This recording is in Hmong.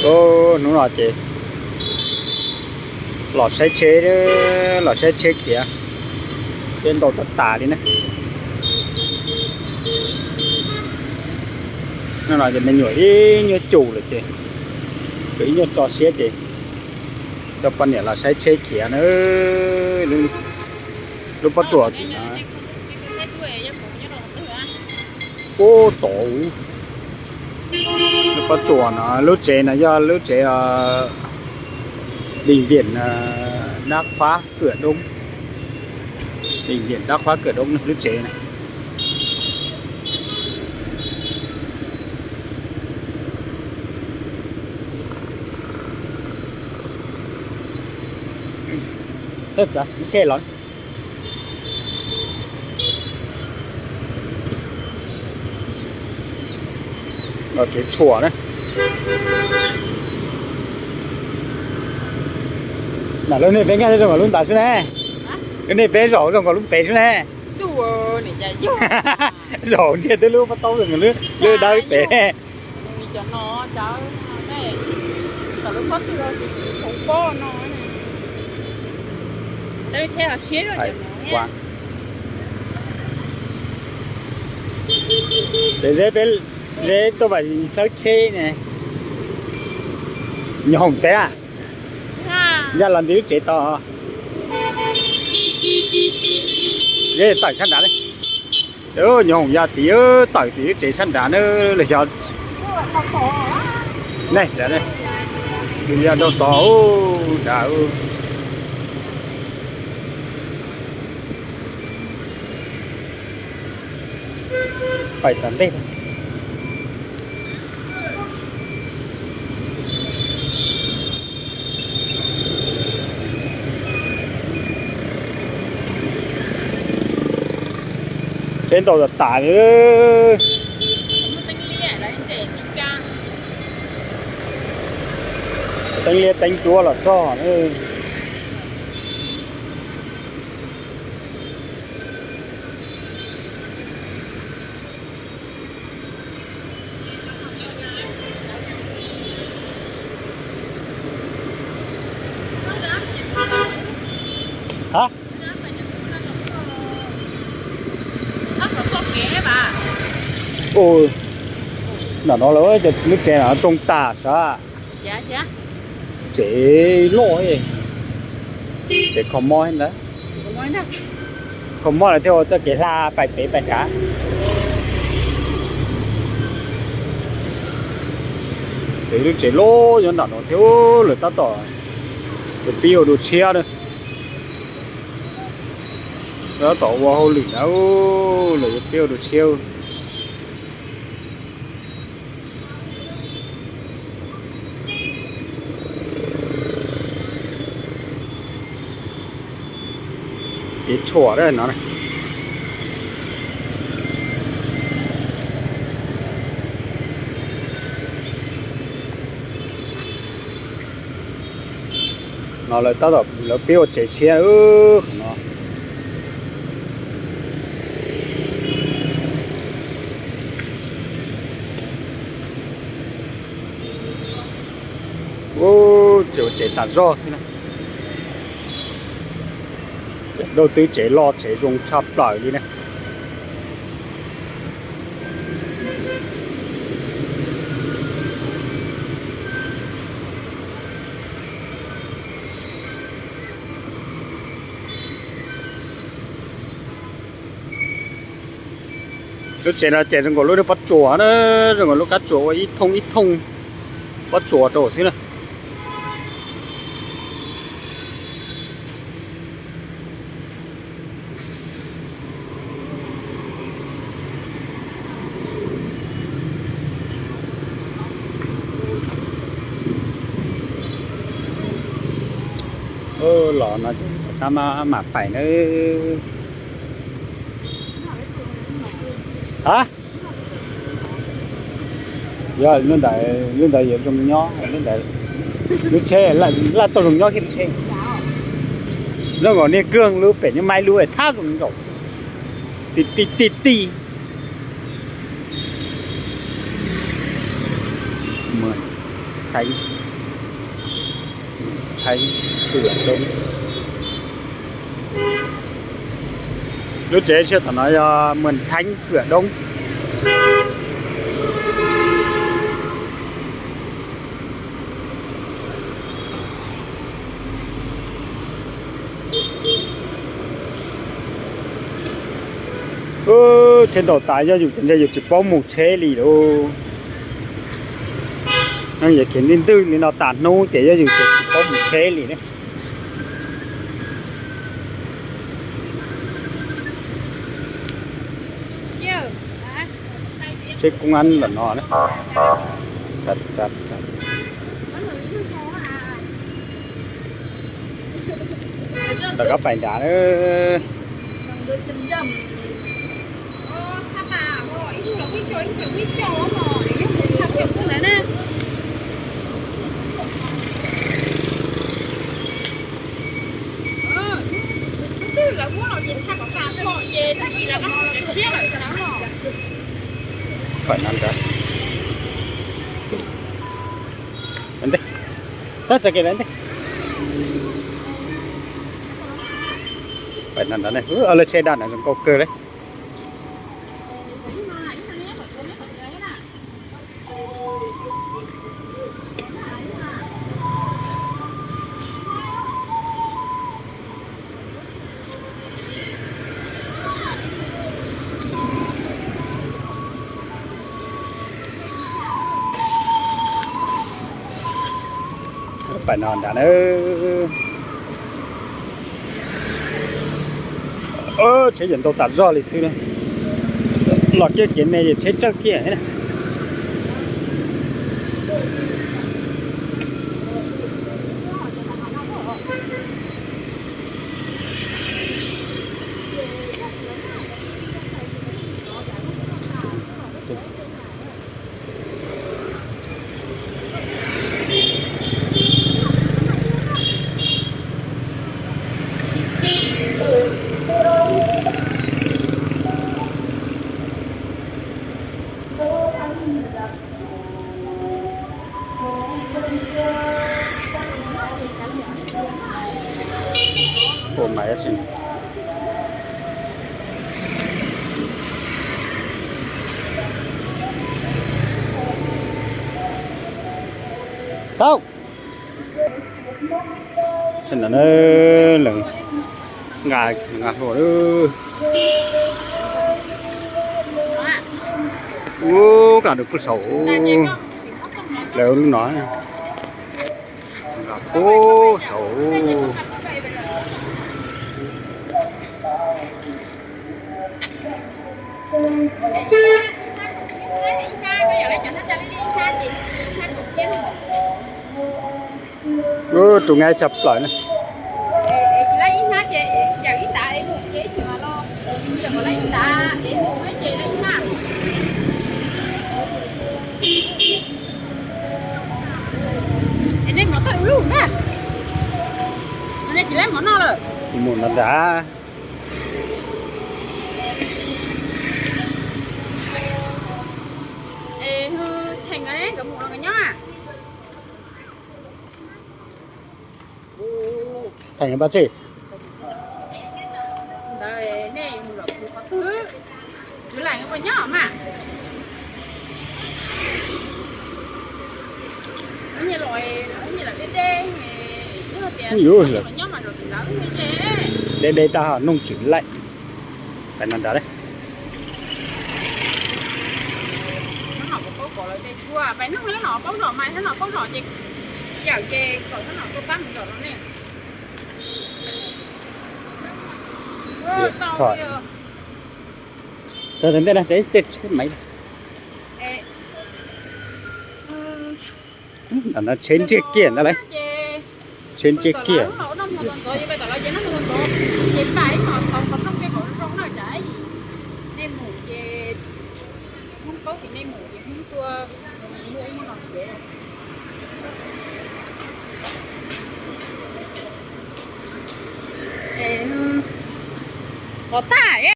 Hnub no ces los saib tsheb, los saib tsheb khiav, tsheb ntau tas tas li na. Hnub no ces me nyuam ib nyuag cum lawm ces, ib nyuag tso siab ces coj poj niam los saib tsheb khiav na. Lub pob tsuas tim no, ub tod, lub pob tsuas no, lub tsev no yog lub tsev Bệnh viện Đa khoa Cửa Đống, Bệnh viện Đa khoa Cửa Đống lub tsev na. Tsheb los, los tsev tshuam na. Mas lub niag peb nkag zoo nkaus lub ntawd xwb ne. Lub niag peb zaum zoo nkaus lub pem xwb ne. Zaum ntsiag twb lub pob taub zoo nkaus lub dawb pem. Ces zeb peb, zeb tuaj mam xawb tsheb ne. Nyob hoom teb, yog los nti lub tsev tod, zeb tawm sab nrad. Nyob hoom yog tim, tawm tim lub tsev sab nrad na los xyov. Ne, yog rau tod nrad. Pais tom ntej. Tsheb ntau tas tas li. Teeb liab teeb tsuab los txog. Ha, ntawm no lawv cov lub tsev no tsoo tas sav. Tsev loj, tsev kho mob ntawd, kho mob lawm thiaj ua txoj kev hla pais pem pais nrad. Ces lub tsev loj nyob nram no thiab, lawv tab tom, lawv pib ua dua tshiab na. Lawv tab tom ua hauj lwm na, lawv yuav pib ua dua tshiab. Kev tshuam no. No lawv tab tom, lawv pib ua tsev tshiab no. Ub, ces ua tsev tas zog xwb na. Cov dab twb tsev loj tsev zoo tshaj plaws li na. Lub tsev no ces zoo nkaus lub niag pob tsuas na, zoo nkaus lub qab tsuas ua ib thooj ib thooj pob tsuas rau xwb na. Los no ces rov qab mam pais nawb. Ha, yog lub ntawd, lub ntawd yuav zoo nyob, lub ntawd, lub tsheb laj tau zoo nyob kiag lub tsheb. Zoo nkaus niag kag lub pem nyob maib lub thab zoo nkaus. Ti ti ti ti. Theeb, Theeb Pwm Doob. Lub tsev tshiab tom no yog Mws Theeb Pwm Doob. Tsheb ntaus tas, yog yus ces ntshe yus tsis paub mus tsheb li lauj. Yog khiav ntwj ntwj li no tas hnub ces yog yus ces tsis paub mus tsheb li ne. Tsheb koob ab los no. Rov qab pais nrad. Pais no nrad. Tab txawm kev lawm ntej. Pais no nrad ne, lawv tsheb daj no zoo nkauj kawg li. Pais no nrad na. Tsheb yuav ntau tas zog li xwb na. Los kiag kev me ces tsheb tsawg kiag thiab na. Ua mas ib tsi tau. Lawv nqa, nqa hluas lawm. Ub, nqa dua puag saud. Lawv lub no nqa puag saud. Ub, tus nqa tshaj plaws na. Nej mov tag lub na. Nej tsis laib mov noj lawm. Mus no ntag. Es hwj theem nkawd ne, nkawd mus los nkawd nyob a? Theem pab tsi? Ntawd nej mus los kuv qhov twg? Kuv lam puas nyob mas. Nyias los, nyias los deb deb, yog tias nyob mas los tsis lawv ces deb deb tag, noog tsis laij. Pais no nrad. Hnub no kuv paub kom lawv tej tshuaj, pais noog lawv no paub zom mas, hnub no paub zom ces yawm ces kom hnub no tuaj pab mus zom no ne. Tau, tau ntej no ces tej tsheb maiv. Tsheb ntsiag kiag ntawd lauj. Tsheb ntsiag kiag. Qhov tag.